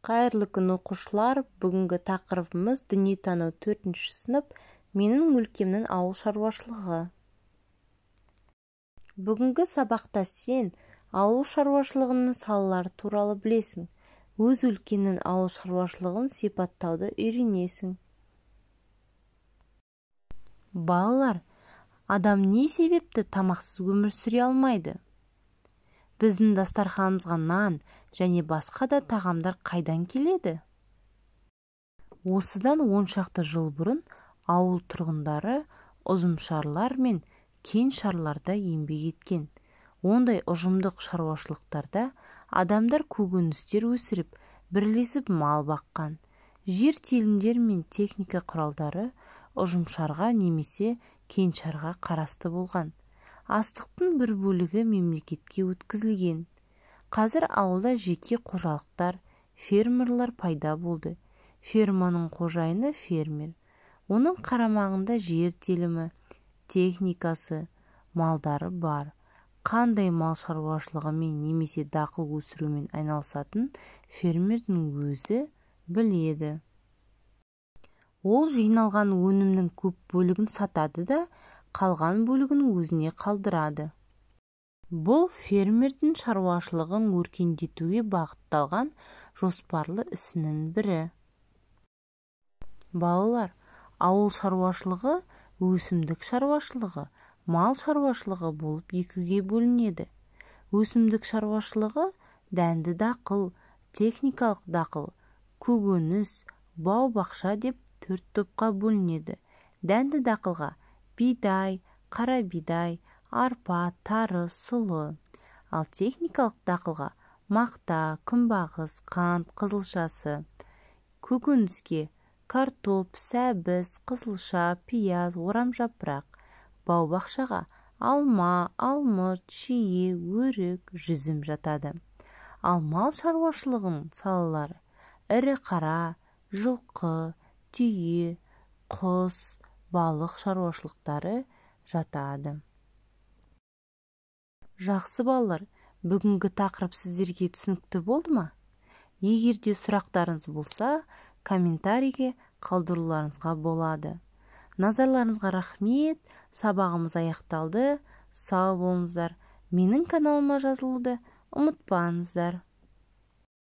Қайырлы күн, оқушылар! Бүгінгі тақырыбымыз дүниетану, 4 сынып, менің өлкемнің ауыл шаруашылығы. Бүгінгі сабақта сен ауыл шаруашылығының салалары туралы білесің, өз өлкеңнің ауыл шаруашылығын сипаттауды үйренесің. Балалар, адам не себепті тамақсыз өмір сүре алмайды? Біздің дастарханымызға нан және басқа да тағамдар қайдан келеді? Осыдан 10 шақты жыл бұрын ауыл тұрғындары ұжымшарлар мен кеңшарларда еңбек еткен. Ондай ұжымдық шаруашылықтарда адамдар көкөністер өсіріп, бірлесіп мал баққан. Жер телімдері мен техника құралдары ұжымшарға немесе кеңшарға қарасты болған. Астықтың бір бөлігі мемлекетке өткізілген. Қазір ауылда жеке қожалықтар, фермерлер пайда болды. Ферманың қожайыны – фермер. Оның қарамағында жер телімі, техникасы, малдары бар. Қандай мал шаруашылығымен немесе дақыл өсірумен айналысатынын фермердің өзі біледі. Ол жиналған өнімнің көп бөлігін сатады да, қалған бөлігін өзіне қалдырады. Бұл фермердің шаруашылығын өркендетуге бағытталған жоспарлы ісінің бірі. Балалар, ауыл шаруашылығы өсімдік шаруашылығы, мал шаруашылығы болып екіге бөлінеді. Өсімдік шаруашылығы дәнді дақыл, техникалық дақыл, көкөніс, бау-бақша деп төрт топқа бөлінеді. Дәнді дақылға бидай, қара бидай, арпа, тары, сұлы, ал техникалық дақылға мақта, күнбағыс, қант қызылшасы, көкөніске картоп, сәбіз, қызылша, пияз, орамжапырақ, бау-бақшаға алма, алмұрт, шие, өрік, жүзім жатады. Ал мал шаруашылығының салалары ірі қара, жылқы, түйе, құс, балық шаруашылықтары жатады. Жақсы, балалар, бүгінгі тақырып сіздерге түсінікті болды ма? Егер де сұрақтарыңыз болса, комментарийге қалдыруларыңызға болады. Назарларыңызға рахмет! Сабағымыз аяқталды. Сау болыңыздар! Менің каналыма жазылуды ұмытпаңыздар.